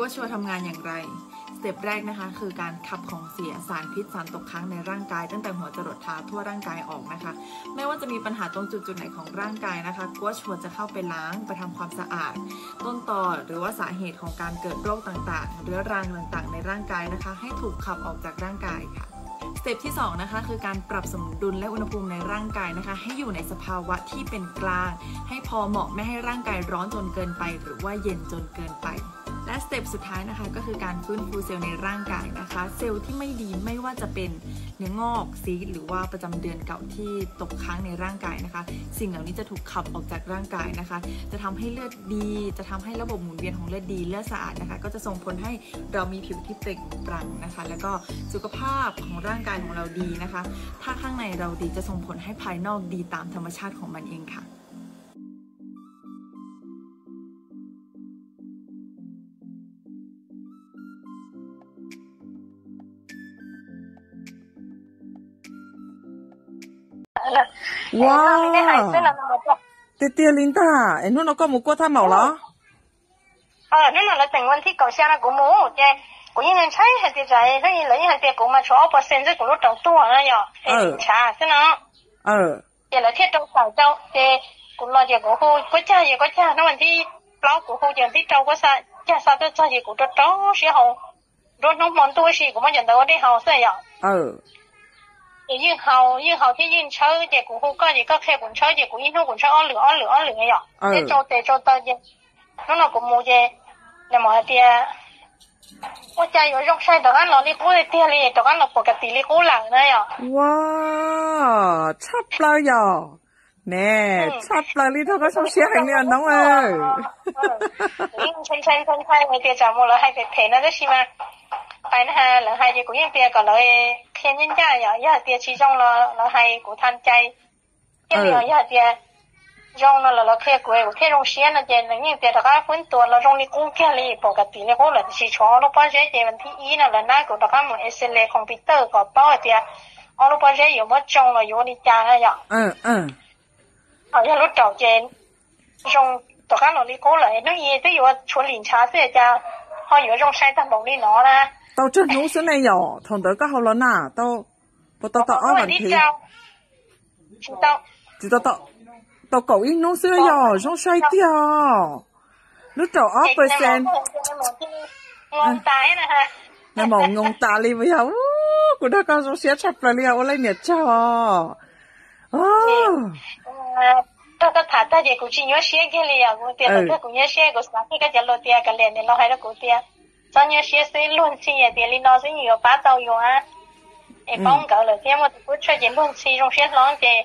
กล้วยชวทำงานอย่างไร สเต็ปแรกนะคะคือการขับของเสีย สารพิษ สารตกค้างในร่างกาย ตั้งแต่หัวจรดเท้าทั่วร่างกายออกนะคะ ไม่ว่าจะมีปัญหาตรงจุดจุดไหนของร่างกายนะคะ กล้วยชวจะเข้าไปล้าง ไปทำความสะอาด ต้นตอหรือว่าสาเหตุของการเกิดโรคต่างๆ เรื้อรังต่างๆ ในร่างกายนะคะ ให้ถูกขับออกจากร่างกายค่ะ สเต็ปที่สองนะคะคือการปรับสมดุลและอุณหภูมิในร่างกายนะคะ ให้อยู่ในสภาวะที่เป็นกลาง ให้พอเหมาะไม่ให้ร่างกายร้อนจนเกินไป หรือว่าเย็นจนเกินไป และสเต็ปสุดท้ายนะคะก็คือการฟื้นฟูเซลล์ในร่างกายนะคะ เซลล์ที่ไม่ดีไม่ว่าจะเป็นเนื้องอก ซีสต์ หรือว่าประจำเดือนเก่าที่ตกค้างในร่างกายนะคะ สิ่งเหล่านี้จะถูกขับออกจากร่างกายนะคะ จะทำให้เลือดดี จะทำให้ระบบหมุนเวียนของเลือดดี เลือดสะอาดนะคะ ก็จะส่งผลให้เรามีผิวที่เปล่งปลั่งนะคะ แล้วก็สุขภาพของร่างกายของเราดีนะคะ ถ้าข้างในเราดีจะส่งผลให้ภายนอกดีตามธรรมชาติของมันเองค่ะ Wow, tiag tiag li ntag. Es hnub no koj mus kuaj thaj maum los? Hnub no lawv teem vas thib kaum xya no kuv mus ces kuv yeej ntshai hais tias, lawv yeej hais tias kuv mas tshuav ob percent xwb kuv lub raum tuag no yom, es ntshav xwb no. Ces lawv thiaj rau tawm rau ces kuv los ces kuv hu kuab cag ces kuab cag, hnub vas thib plaub kuv hu ces vas thib rau kuab xa, cag xa tuaj txog ces kuv rau rau siab haus, nruab hnub hmo ntuj ib si kuv muab cov ntawd ua dej haus xwb yom. Ces yeej haus yeej haus thiab yeej ntshawb ces kuv hu koj ces koj qhia kuv ntshawb ces kuv ib hnub kuv ntshawb ob lwm ob lwm ob lwm yom, thiab tsau tes tsau taw ces hnub no kuv mus ces nws mam hais tias ua cas yuav zoo sai rov qab los li qub tiag tiag li, rov qab los pom kas tis li qub lawm na yom. Ua, tshaj plaws yom. Ne, tshaj plaws li, nrog koj zoo siab heev li os noob. Ntshai ntshai ntshai hais tias tsam mus lawv hais phem phem no tab sis mas pais na lawv hais ces kuv yeej tias kom lawv qhia ncaj ncaj yom, yog hais tias tsis zoo los lawv hais kuv tham cai. Thiaj li yog hais tias zoo no los lawv qhia kuv kuv thiaj zoo siab no ces nws yeej tias rov qab fwb tua los zoo li qub kiag li, pom kas tis li qub lawm tiam sis tshuav ob lub pob zeb ces vas thib ib no lawv nab kuv rov qab mus X-ray computer kom paub hais tias ob lub pob zeb yuav muab tsoo los yuav ua li cas na yom. Ho yog lub raum ces zoo rov qab los li qub lawm, hnub ib twb yuav tshuav lim ntshav xwb cas ho yuav zoo sai tag npaum li no na. Tau tsawg hnub xwb ne yom, thaum ntawd koj haus los na, tau, puas tau tau ob vas thib? Tsis tau, tau kaum ib hnub xwb yog zoo sai tiag. Lub raum ob percent. Nws mam nyoos tas li puas yog? Kuv nrog koj zoo siab tshaj plaws li os, ua leej niam tsaug. Tag koj tham tag ces kuv tsis nyuaj siab kiag li os, kuv tias thaum twg kuv nyuaj siab kuv xav kiag koj cov lus tias kav liam niam laus hais rau kuv tias txhob nyuaj siab xwb, luag ntxhi hais tias li no xwb yeej yuav pab tau yus, es paub nkawd lawm thiab muaj tus kub tshuaj ces luag ntxhi zoo siab hlo ces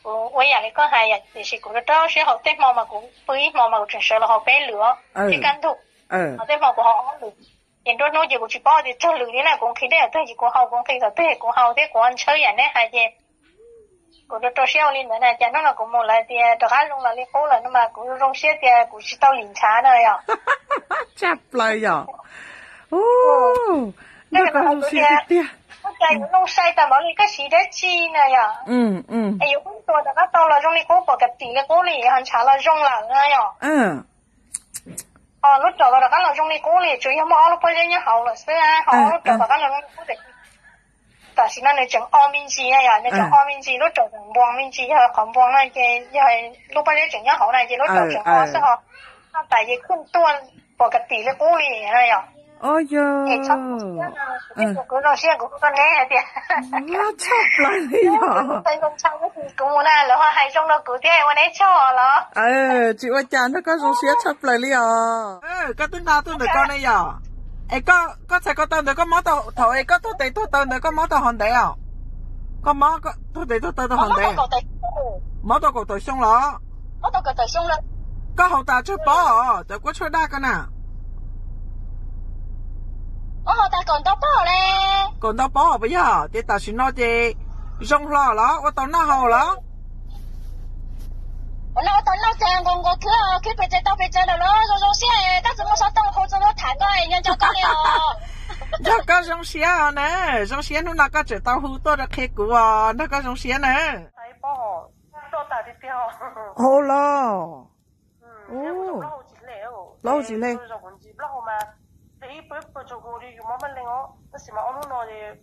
kuv ua yam li koj hais tiam sis kuv rau rau siab haus, tej hmo mas kuv pw ib hmo mas kuv tseem sawv los haus peb lwm thiab kaj ntug, ho tej hmo kuv haus ob lwm. Ces nruab hnub ces kuv tsis paub tias tsawg lwm li na, kuv nqhis dej thaum twg ces kuv haus, kuv nqhis thaum twg ces kuv haus thiab kuv ntshaw yam neb hais ces kuv rau rau siab ua li ntawd na, cas hnub no kuv mus lawv tias rov qab zoo los li qub lawm no mas kuv zoo siab tias kuv tsis tau lim ntshav na yom. Tshaj plaws yom. Nrog koj zoo siab tiag tiag. Ua cas yuav zoo sai tag npaum li, koj siv dab tsi na yom? Es yuav pub tua rov qab tau los zoo li qub, pom kas tis li qub li, ho ntshav los zoo lawm na yom. Ho lub raum los rov qab los zoo li qub li, tsuas yog muaj ob lub pob zeb nyob hauv lawm xwb, ho ob lub raum rov qab los zoo li qub. Tam sim no nws tseem o me ntsis na yom, nws tseem o me ntsis, lub raum tseem npuas me ntsis, yog qhov npuas no ces yog lub pob zeb tseem nyob hauv na ces lub raum tseem o xwb, ho noj tas ces khwj tuaj pom kas tis li qub li na yom. Es txhob, kuv zoo siab kuv hu rau neb hais tias tshaj plaws li yom. Kuv mus na lawv ho hais zoo rau kuv thiab ua neb tsaug los. Tsis ua cas, nrog koj zoo siab tshaj plaws li os. Koj twb nqa tuaj ntawm koj ne yom? Es koj txhais ko taw ntawd koj mob tau, thaum es koj tuag tes tuag taw ntawd koj mob tau hov ntev os? Koj mob tuag tes tuag taw tau hov ntev? Mob tau kaum tawm xyoo los? Koj haus tas tsawg pob os cov kuab tshuaj daj koj na? Kaum ntau pob puas yog? Ces tam sim no ces zoo hlo los, ua tau noj haus los? Noj tau noj ces nqus nqus khwb khwb pes tsawg tau pes tsawg lawm los zoo zoo siab, tab sis muaj xov tooj hu txog lub tham koj nco nco koj li os. Nrog koj zoo siab os na, zoo siab hnub no koj tseem tau hu tuaj rau qhia kuv os, nrog koj zoo siab na. Hau los. Plaub tsis le. Hle ib puag ib puag tsaug hu li yus mob mab leeg os, tab sis mas ob hnub no ces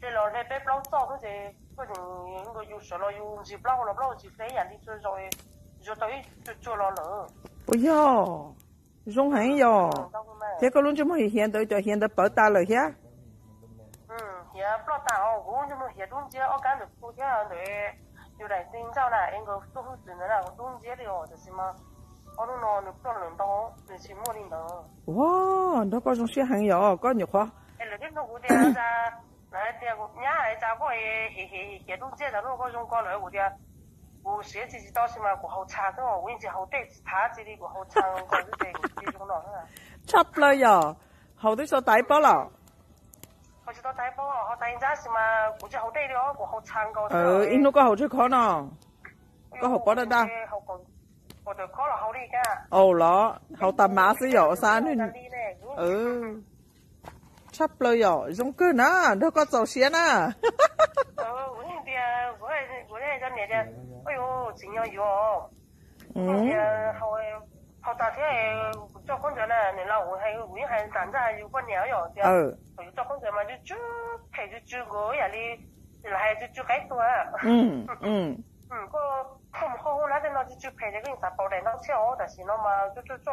hle los hle peb plaub txoj xwb ces koj tseem nkaus yus sawv los yus ntsis plaub hau los plaub hau tsis hle ib yam li txhua zaus, zuag tau ib tsuag tsuag los lawm. Puas yog? Zoo heev yog. Thiab koj lub ntsej muag hiav hiav ntawd cov hiav ntawd pawv tas lawm thiab? Hiav ploj tas os, kuv lub ntsej muag hiav dub nciab ob kab ntawm kuv thiab ntawm yus daim txiv ntxawm na es nkawd tuaj hwj txwv ntawd na dub nciab li os, tiam sis mas ob hnub no nws ploj lawm ntau, nws tsis muaj li ntawd. Ua, nrog koj zoo siab heev yog koj nyuam qhuav. Es lawv thiaj nug kuv tias, lawv hais tias kuv nyab hais tias koj hiav hiav dub nciab tas lub koj zoo ko lawm, kuv tias kuv siav tsis tsis tau sis mas kuv haus tshaav xwb, kuv yeej tsis haus dej tsis thav tsi li, kuv haus tshaav nkaus xwb ces kuv tsis zoo no. Tshaj plaws yog, haus twb tsis tau tas ib pob los? Haus tsis tau tas ib pob, haus tas ib nrab sis mas kuv tsis haus dej li os, kuv haus tshaav nkaus. Ib hnub koj haus tsawg khob no? Koj haus pob daj daj? Haus tawm khob los haus li ka. Au los haus tas mav xwb yog ua xab nwg. Tshaj plaws yom, zoo kawg na, nrog koj txaus siab na. Kuv tias, kuv tias, txiv nyob yuav, tias haus tas thiab, kuv tso khaub ncaws na, niam laus kuv hais, kuv yeej hais tas ntsaj yus poj niam yom tias, yus tso khaub ncaws mas tsw tsw phem tsw tsw nkaus ib yam li lawv hais tsw tsw qaib tuag. Koj, koj mus qhov hub lab tej no tsw tsw phem ces koj yeej xav pauv daim no tshiab os, tam sim no mas tsw tsw tsw,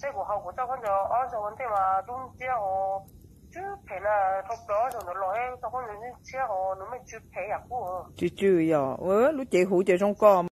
seb kuv haus kuv tso khaub ncaws ob zaug ua ntej mas dub nciab os, tsw phem na, dhau plaws ob zaug ntawd los tso khaub ncaws tshiab os, nws me tsw phem yam qub. Tsw tsw yog, lub cev huv ces zoo ko.